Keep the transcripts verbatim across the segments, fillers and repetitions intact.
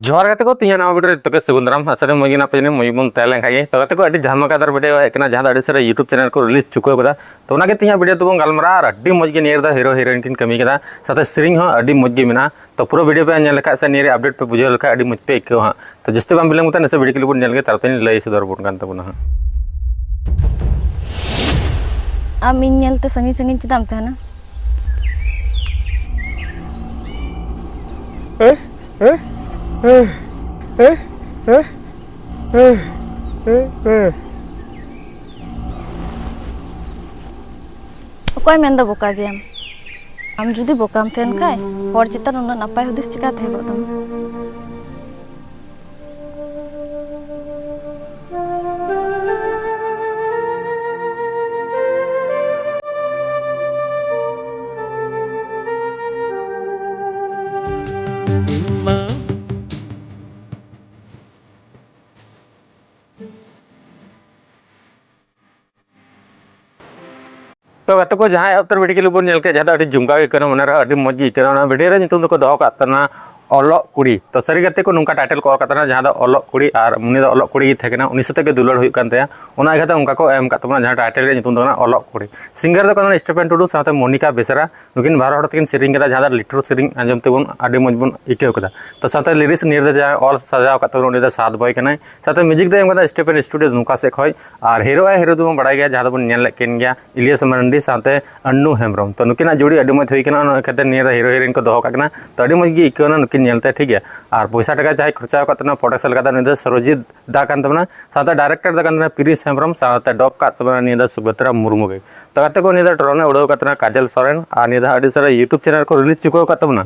ᱡᱚᱦᱟᱨ ᱜᱟᱛᱮ ᱠᱚ, ᱛᱮᱦᱮᱧᱟᱜ ᱱᱟᱣᱟ video ᱨᱮ ᱡᱚᱛᱚ ᱜᱮ ᱥᱟᱹᱜᱩᱱ ᱫᱟᱨᱟᱢ᱾ ᱟᱥᱟ ᱠᱚᱨᱮ ᱢᱚᱡᱽ ᱜᱮ ᱢᱮᱱᱟᱜ ᱯᱮᱭᱟ, ᱢᱚᱡᱽ ᱜᱮᱵᱚᱱ ᱛᱟᱦᱮᱸ ᱞᱮᱱ ᱠᱷᱟᱡ ᱜᱮ᱾ ᱛᱚ ᱜᱟᱛᱮ ᱠᱚ, ᱟᱹᱰᱤ ᱫᱷᱟᱢᱟᱠᱟᱫᱟᱨ video ᱦᱮᱡ ᱠᱟᱱᱟ, ᱡᱟᱦᱟᱸ ᱫᱚ ᱟᱹᱰᱤ ᱥᱟᱨᱟ YouTube channel ᱠᱚ release ᱪᱩᱠᱟᱹᱣ ᱠᱟᱫᱟ᱾ ᱛᱚ ᱚᱱᱟᱜᱮ ᱛᱮᱦᱮᱧᱟᱜ video ᱛᱮᱵᱚᱱ ᱜᱟᱞᱢᱟᱨᱟᱜᱼᱟ ᱟᱨ ᱟᱹᱰᱤ ᱢᱚᱡᱽ ᱜᱮ ᱱᱤᱭᱟᱹ ᱨᱮᱫᱚ hero heroine ᱠᱤᱱ ᱠᱟᱹᱢᱤ ᱠᱟᱫᱟ, ᱥᱟᱶᱛᱮ ᱥᱮᱨᱮᱧ ᱦᱚᱸ ᱟᱹᱰᱤ ᱢᱚᱡᱽ ᱜᱮ ᱢᱮᱱᱟᱜᱼᱟ᱾ ᱛᱚ ᱯᱩᱨᱟᱹ video ᱯᱮ ᱧᱮᱞ ᱞᱮᱠᱷᱟᱡ ᱥᱮ ᱱᱤᱭᱟᱹ ᱨᱮ update ᱯᱮ ᱵᱩᱡᱷᱟᱹᱣ ᱞᱮᱠᱷᱟᱡ ᱟᱹᱰᱤ ᱢᱚᱡᱽ ᱯᱮ ᱟᱹᱭᱠᱟᱹᱣᱟ ᱦᱟᱸᱜ᱾ ᱛᱚ ᱡᱟᱹᱥᱛᱤ ᱵᱟᱝ ᱵᱤᱞᱚᱢ ᱠᱟᱛᱮ ᱱᱟᱥᱮ video clip ᱵᱚᱱ ᱧᱮᱞ ᱞᱮᱜᱮ, ᱛᱟᱨᱯᱚᱨᱮ ᱞᱟᱹᱭ ᱥᱚᱫᱚᱨ ᱵᱚᱱ ᱠᱟᱱ ᱛᱟᱵᱚᱱᱟ ᱦᱟᱸᱜ᱾ ᱟᱢ ᱤᱧ ᱧᱮᱞᱛᱮ ᱥᱟᱺᱜᱤᱧ ᱥᱟᱺᱜᱤᱧ ᱪᱮᱫᱟᱜ ᱮᱢ ᱛᱟᱦᱮᱱᱟ? ᱚᱠᱚᱭ ᱢᱮᱱᱫᱟ ᱵᱚᱠᱟ ᱜᱮᱭᱟᱢ? ᱟᱢ ᱡᱩᱫᱤ ᱵᱚᱠᱟᱢ ᱛᱟᱦᱮᱱ ᱠᱷᱟᱡ, ᱦᱚᱲ ᱪᱮᱛᱟᱱ ᱩᱱᱟᱹᱜ ᱱᱟᱯᱟᱭ ᱦᱩᱫᱤᱥ ᱪᱮᱠᱟ ᱛᱟᱦᱮᱸ ᱠᱚᱜ ᱛᱟᱢᱟ? ᱛᱚ ᱜᱟᱛᱮ ᱠᱚ, ᱡᱟᱦᱟᱸ ᱮᱦᱚᱵ ᱩᱛᱟᱹᱨ video clip ᱵᱚᱱ ᱧᱮᱞ ᱠᱮᱫ, ᱡᱟᱦᱟᱸ ᱫᱚ ᱟᱹᱰᱤ ᱡᱚᱢᱠᱟᱣ ᱜᱮ ᱟᱹᱭᱠᱟᱹᱣ ᱮᱱᱟ, ᱢᱚᱱᱮᱨᱮ ᱟᱹᱰᱤ ᱢᱚᱡᱽ ᱜᱮ ᱟᱹᱭᱠᱟᱹᱣ ᱮᱱᱟ᱾ ᱚᱱᱟ video ᱨᱮ ᱧᱩᱛᱩᱢ ᱫᱚᱠᱚ ᱫᱚᱦᱚ ᱠᱟᱜ ᱛᱟᱦᱮᱱᱟ ᱚᱞᱚᱜ ᱠᱩᱲᱤ᱾ ᱛᱚ ᱥᱟᱹᱨᱤ ᱠᱟᱛᱮ ᱠᱚ ᱱᱚᱝᱠᱟ title ᱠᱚ ᱚᱞ ᱠᱟᱜ ᱛᱟᱦᱮᱱᱟ, ᱡᱟᱦᱟᱸ ᱫᱚ ᱚᱞᱚᱜ ᱠᱩᱲᱤ, ᱟᱨ ᱩᱱᱤ ᱫᱚ ᱚᱞᱚᱜ ᱠᱩᱲᱤ ᱜᱮ ᱛᱟᱦᱮᱸ ᱠᱟᱱᱟ, ᱩᱱᱤ ᱥᱟᱛᱮᱜ ᱜᱮ ᱫᱩᱞᱟᱹᱲ ᱦᱩᱭᱩᱜ ᱠᱟᱱ ᱛᱟᱭᱟ᱾ ᱚᱱᱟ ᱤᱭᱠᱷᱟᱹᱛᱮ ᱚᱱᱠᱟ ᱠᱚ ᱮᱢ ᱠᱟᱜ ᱛᱟᱵᱚᱱᱟ, ᱡᱟᱦᱟᱸ title ᱨᱮᱭᱟᱜ ᱧᱩᱛᱩᱢ ᱫᱚ ᱠᱟᱱᱟ ᱚᱞᱚᱜ ᱠᱩᱲᱤ᱾ Singer ᱫᱚ ᱠᱟᱱᱟ ᱥᱴᱤᱯᱷᱮᱱ ᱴᱩᱰᱩ ᱥᱟᱶᱛᱮ ᱢᱚᱱᱤᱠᱟ ᱵᱮᱥᱨᱟ᱾ ᱱᱩᱠᱤᱱ ᱵᱟᱨ ᱦᱚᱲ ᱛᱮᱠᱤᱱ ᱥᱮᱨᱮᱧ ᱠᱟᱫᱟ, ᱡᱟᱦᱟᱸ ᱫᱚ ᱞᱤᱴᱨᱳ ᱥᱮᱨᱮᱧ ᱟᱸᱡᱚᱢ ᱛᱮᱵᱚᱱ ᱟᱹᱰᱤ ᱢᱚᱡᱽ ᱵᱚᱱ ᱟᱹᱭᱠᱟᱹᱣ ᱠᱟᱫᱟ᱾ ᱛᱚ ᱥᱟᱶᱛᱮ lyrics ᱱᱤᱭᱟᱹ ᱨᱮ ᱡᱟᱦᱟᱸᱭ ᱚᱞ ᱥᱟᱡᱟᱣ ᱠᱟᱫ ᱛᱟᱵᱚᱱᱟ, ᱩᱱᱤ ᱫᱚ ᱥᱟᱫ ᱵᱚᱭ ᱠᱟᱱᱟᱭ᱾ ᱥᱟᱶᱛᱮ music ᱫᱚᱭ ᱮᱢ ᱠᱟᱫᱟ ᱥᱴᱤᱯᱷᱮᱱ ᱥᱴᱩᱰᱤᱭᱳ ᱫᱩᱢᱠᱟ ᱥᱮᱫ ᱠᱷᱚᱡ᱾ ᱟᱨ hero ᱟᱭ hero ᱫᱚᱵᱚᱱ ᱵᱟᱲᱟᱭ ᱜᱮᱭᱟ, ᱡᱟᱦᱟᱸ ᱫᱚᱵᱚᱱ ᱧᱮᱞ ᱞᱮᱫ ᱠᱤᱱ ᱜᱮᱭᱟ, ᱤᱞᱤᱭᱟᱥ ᱢᱟᱨᱟᱱᱰᱤ ᱥᱟᱶᱛᱮ ᱟᱱᱱᱩ ᱦᱮᱢᱵᱨᱚᱢ᱾ ᱛᱚ ᱱᱩᱠᱤᱱᱟᱜ ᱡᱩᱲᱤ ᱟᱹᱰᱤ ᱢᱚᱡᱽ ᱦᱩᱭ ᱠᱟᱱᱟ, ᱚᱱᱟ ᱠᱷᱟᱹᱛᱤᱨ ᱱᱤᱭᱟᱹ ᱫᱚ hero heroine ᱠᱚ ᱫᱚᱦᱚ ᱠᱟᱜ ᱠᱤᱱᱟ᱾ ᱛᱚ ᱟᱹᱰᱤ ᱢᱚᱡᱽ ᱜᱮ ᱟᱹᱭᱠᱟᱹᱣ ᱮᱱᱟ ᱱᱩᱠᱤᱱ ᱧᱮᱞᱛᱮ, ᱴᱷᱤᱠ ᱜᱮᱭᱟ᱾ ᱟᱨ ᱯᱚᱭᱥᱟ ᱴᱟᱠᱟ ᱡᱟᱦᱟᱸᱭ ᱠᱷᱚᱨᱪᱟ ᱟᱠᱟᱫ ᱛᱟᱦᱮᱱᱟ, production ᱞᱮᱠᱟᱛᱮ ᱩᱱᱤ ᱫᱚ ᱥᱚᱨᱚᱡᱤᱛ ᱫᱟ ᱠᱟᱱ ᱛᱟᱵᱚᱱᱟ᱾ ᱥᱟᱶᱛᱮ director ᱫᱚ ᱠᱟᱱ ᱛᱟᱵᱚᱱᱟ ᱯᱤᱨᱤᱥ ᱦᱮᱢᱵᱨᱚᱢ, ᱥᱟᱶᱛᱮ dub ᱠᱟᱜ ᱛᱟᱵᱚᱱᱟ ᱱᱤᱭᱟᱹ ᱫᱚ ᱥᱩᱵᱷᱚᱫᱨᱟ ᱢᱩᱨᱢᱩ ᱜᱮ᱾ ᱛᱚ ᱜᱟᱛᱮ ᱠᱚ, ᱱᱤᱭᱟᱹ ᱫᱚ drone ᱮ ᱩᱰᱟᱹᱣ ᱠᱟᱜ ᱛᱟᱦᱮᱱᱟ ᱠᱟᱡᱚᱞ ᱥᱚᱨᱮᱱ, ᱟᱨ ᱱᱤᱭᱟᱹ ᱫᱚ ᱟᱹᱰᱤ ᱥᱟᱨᱟ YouTube channel ᱠᱚ release ᱪᱩᱠᱟᱹᱣ ᱟᱠᱟᱫ ᱛᱟᱵᱚᱱᱟ᱾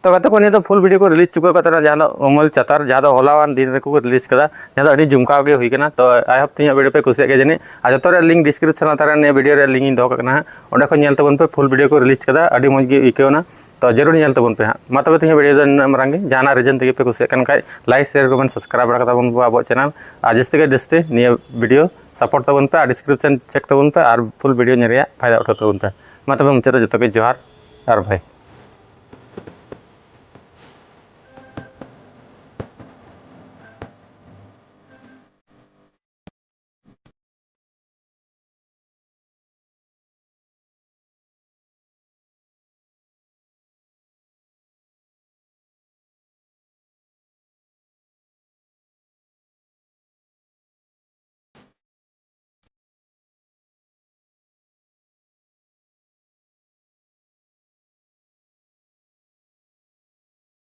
ᱛᱚ ᱜᱟᱛᱮ ᱠᱚ, ᱱᱤᱭᱟᱹ ᱫᱚ ᱯᱷᱩᱞ ᱵᱷᱤᱰᱤᱭᱳ ᱠᱚ ᱨᱤᱞᱤᱡᱽ ᱪᱩᱠᱟᱹᱣ ᱠᱟᱫ ᱛᱟᱦᱮᱱᱟ, ᱡᱟᱦᱟᱸ ᱫᱚ ᱩᱢᱩᱞ ᱪᱟᱛᱟᱨ, ᱡᱟᱦᱟᱸ ᱫᱚ ᱦᱚᱞᱟᱣᱟᱱ ᱫᱤᱱ ᱨᱮᱠᱚ ᱨᱤᱞᱤᱡᱽ ᱠᱟᱫᱟ, ᱡᱟᱦᱟᱸ ᱫᱚ ᱟᱹᱰᱤ ᱡᱚᱢᱠᱟᱣ ᱜᱮ ᱦᱩᱭ ᱠᱟᱱᱟ᱾ ᱛᱚ ᱟᱭ ᱦᱳᱯ ᱛᱮᱦᱮᱧᱟᱜ ᱵᱷᱤᱰᱤᱭᱳ ᱯᱮ ᱠᱩᱥᱤᱭᱟᱜ ᱜᱮᱭᱟ ᱡᱟᱹᱱᱤᱡ᱾ ᱟᱨ ᱡᱚᱛᱚ ᱨᱮᱭᱟᱜ ᱞᱤᱝᱠ ᱰᱤᱥᱠᱨᱤᱯᱥᱚᱱ ᱞᱟᱛᱟᱨ ᱨᱮ ᱱᱤᱭᱟᱹ ᱵᱷᱤᱰᱤᱭᱳ ᱨᱮᱭᱟᱜ ᱞᱤᱝᱠ ᱤᱧ ᱫᱚᱦᱚ ᱠᱟᱜ ᱠᱟᱱᱟ ᱦᱟᱸᱜ, ᱚᱸᱰᱮ ᱠᱷᱚᱱ ᱧᱮᱞ ᱛᱟᱵᱚᱱ ᱯᱮ, ᱯᱷᱩᱞ ᱵᱷᱤᱰᱤᱭᱳ ᱠᱚ ᱨᱤᱞᱤᱡᱽ ᱠᱟᱫᱟ, ᱟᱹᱰᱤ ᱢᱚᱡᱽ ᱜᱮ ᱟᱹᱭᱠᱟᱹᱣ ᱮᱱᱟ᱾ ᱛᱚ ᱡᱟᱹᱨᱩᱲ ᱧᱮᱞ ᱛᱟᱵᱚᱱ ᱯᱮ ᱦᱟᱸᱜ᱾ ᱢᱟ ᱛᱚᱵᱮ ᱛᱮᱦᱮᱧᱟᱜ ᱵᱷᱤᱰᱤᱭᱳ ᱫᱚ ᱱᱤᱱᱟᱹᱜ ᱢᱟᱨᱟᱝ ᱜᱮ᱾ ᱡᱟᱦᱟᱱᱟᱜ ᱨᱤᱡᱮᱱ ᱛᱮᱜᱮ ᱯᱮ ᱠᱩᱥᱤᱭᱟᱜ ᱠᱟᱱ ᱠᱷᱟᱡ, ᱞᱟᱭᱤᱠ, ᱥᱮᱭᱟᱨ, ᱠᱚᱢᱮᱱᱴ, ᱥᱟᱵᱥᱠᱨᱟᱭᱤᱵ ᱵᱟᱲᱟ ᱠᱟᱛᱟ ᱵᱚᱱ ᱯᱮ ᱟᱵᱚᱣᱟᱜ ᱪᱮᱱᱮᱞ᱾ ᱟᱨ ᱡᱟᱹᱥᱛᱤ ᱠᱷᱚᱱ ᱡᱟᱹᱥᱛᱤ ᱱᱤᱭᱟᱹ ᱵᱷᱤᱰᱤᱭᱳ ᱥᱟᱯᱳᱨᱴ ᱛᱟᱵᱚᱱ ᱯᱮ ᱟᱨ ᱰᱤᱥᱠᱨᱤᱯᱥᱚᱱ ᱪᱮᱠ ᱛᱟᱵᱚᱱ ᱯᱮ ᱟᱨ ᱯᱷᱩᱞ ᱵᱷᱤᱰᱤᱭᱳ ᱧᱮᱞ ᱨᱮᱭᱟᱜ ᱯᱷᱟᱭᱫᱟ ᱩᱴᱷᱟᱹᱣ ᱛᱟᱵᱚᱱ ᱯᱮ᱾ ᱢᱟ ᱛᱚᱵᱮ ᱢᱩᱪᱟᱹᱫ ᱨᱮ ᱡᱚᱛᱚ ᱜᱮ ᱡᱚᱦᱟᱨ ᱟᱨ ᱵᱟᱭ᱾